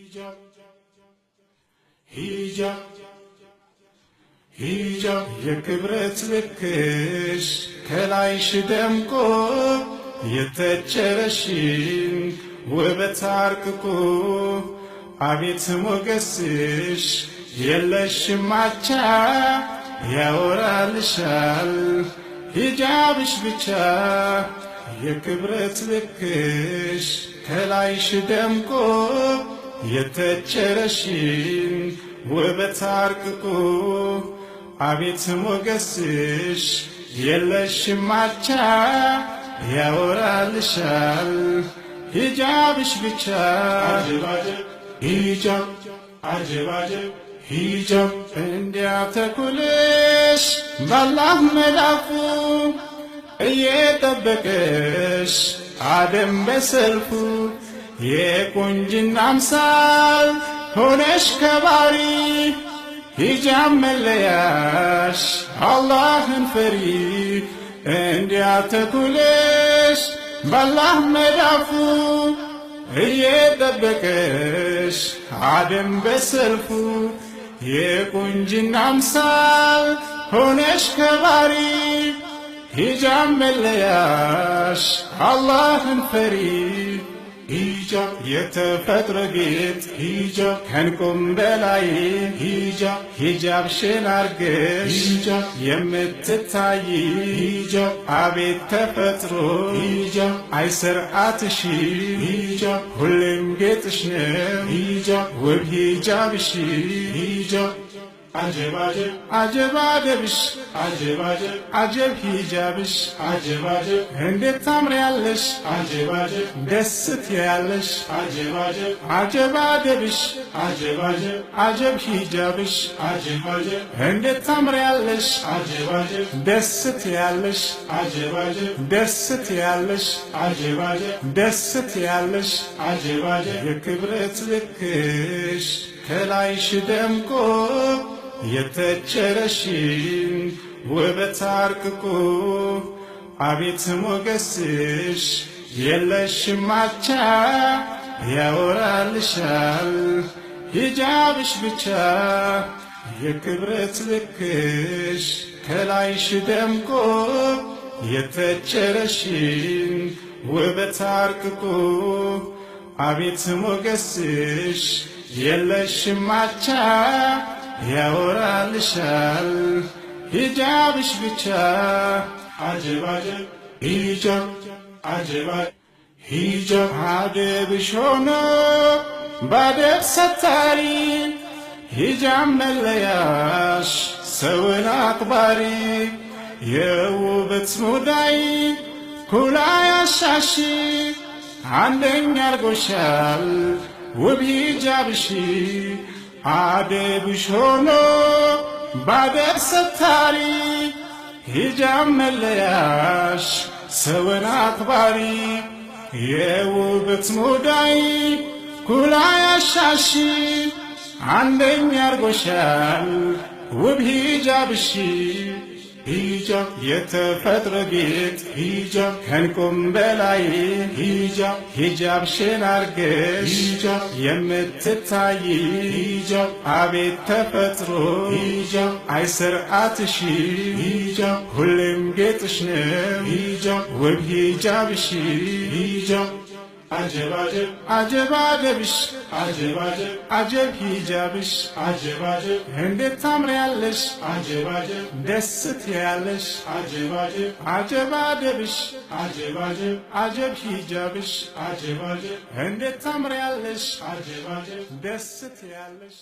ሂጃብ ሂጃብ ሂጃብ የክብረት ልክሽ ከላይሽ ደምቆ የተቸረሽን ውበት አርቅቆ አቤት ሞገስሽ የለሽም አቻ ያወራልሻል ሂጃብሽ ብቻ የክብረት ልክሽ ከላይሽ ደምቆ የተቸረሽን ውበት አርቅቆ አቤት ሞገስሽ የለሽም አቻ ያወራልሻል ሂጃብሽ ብቻ ሂጃብ አጀብ አጀብ ሂጃብ እንዲያተኩልሽ ባላህ መዳፉ እየጠበቀሽ አደም በሰልፉ የቁንጅና አምሳል ሆነሽ ከባሪ ሂጃብ መለያሽ አላህን ፈሪ እንዲያተኩልሽ ባላህ መዳፉ እየጠበቀሽ አደም በሰልፉ የቁንጅና አምሳል ሆነሽ ከባሪ ሂጃብ መለያሽ አላህን ፈሪ ሂጃብ የተፈጥሮ ጌጥ ሂጃብ ከዕንቁም በላይ ሂጃብ ሂጃብሽን አርገሽ ሂጃብ የምትታይ ሂጃብ አቤት ተፈጥሮ ሂጃብ አይ ስርዓትሽ ሂጃብ ሁሌም ጌጥሽ ነው ሂጃብ ውብ ሂጃብሽ ሂጃብ አጀብ አጀብ አጀብ አደብሽ አጀብ አጀብ አጀብ ሂጃብሽ አጀብ አጀብ እንዴት ታምሪያለሽ አጀብ አጀብ ደስ ትያለሽ አጀብ አጀብ አጀብ አደብሽ አጀብ አጀብ አጀብ ሂጃብሽ አጀብ አጀብ እንዴት ታምሪያለሽ አጀብ አጀብ ደስ ትያለሽ አጀብ አጀብ ደስ ትያለሽ አጀብ አጀብ ደስ ትያለሽ አጀብ አጀብ የክብረት ልክሽ ከላይሽ ደምቆ የተቸረሽን ውበት አርቅቆ አቤት ሞገስሽ የለሽም አቻ ያወራልሻል ሂጃብሽ ብቻ የክብረት ልክሽ ከላይሽ ደምቆ የተቸረሽን ውበት አርቅቆ አቤት ሞገስሽ የለሽም አቻ ያወራልሻል ሂጃብሽ ብቻ አጀብ አጀብ ሂጃብ አጀብ ሂጃብ አደብሽ ሆኖ ባደብ ሰታሪ ሂጃብ መለያሽ ሰውን አክባሪ የውበት ሙዳይ ኩላ ያሻሽ አንደኛ አርጎሻል ውብ ሂጃብሽ አደብሽ ሆኖ ባደብ ሰታሪ ሂጃብ መለያሽ ሰውን አክባሪ የውበት ሙዳይ ኩላ ያሻሽ አንደኛ አርጎሻል ውብ ሂጃብሽ ሂጃብ የተፈጥሮ ጌጥ ሂጃብ ከዕንቁም በላይ ሂጃብ ሂጃብሽን አርገሽ ሂጃብ የምትታይ ሂጃብ አቤት ተፈጥሮ ሂጃብ አይ ስርዓትሽ ሂጃብ ሁሌም ጌጥሽ ነው ሂጃብ ውብ ሂጃብሽ ሂጃብ አጀብ አጀብ አጀብ አደብሽ አጀብ አጀብ አጀብ ሂጃብሽ አጀብ አጀብ እንዴት ታምሪያለሽ አጀብ አጀብ ደስ ትያለሽ አጀብ አጀብ አጀብ አደብሽ አጀብ አጀብ አጀብ ሂጃብሽ አጀብ አጀብ እንዴት ታምሪያለሽ አጀብ አጀብ ደስ ትያለሽ።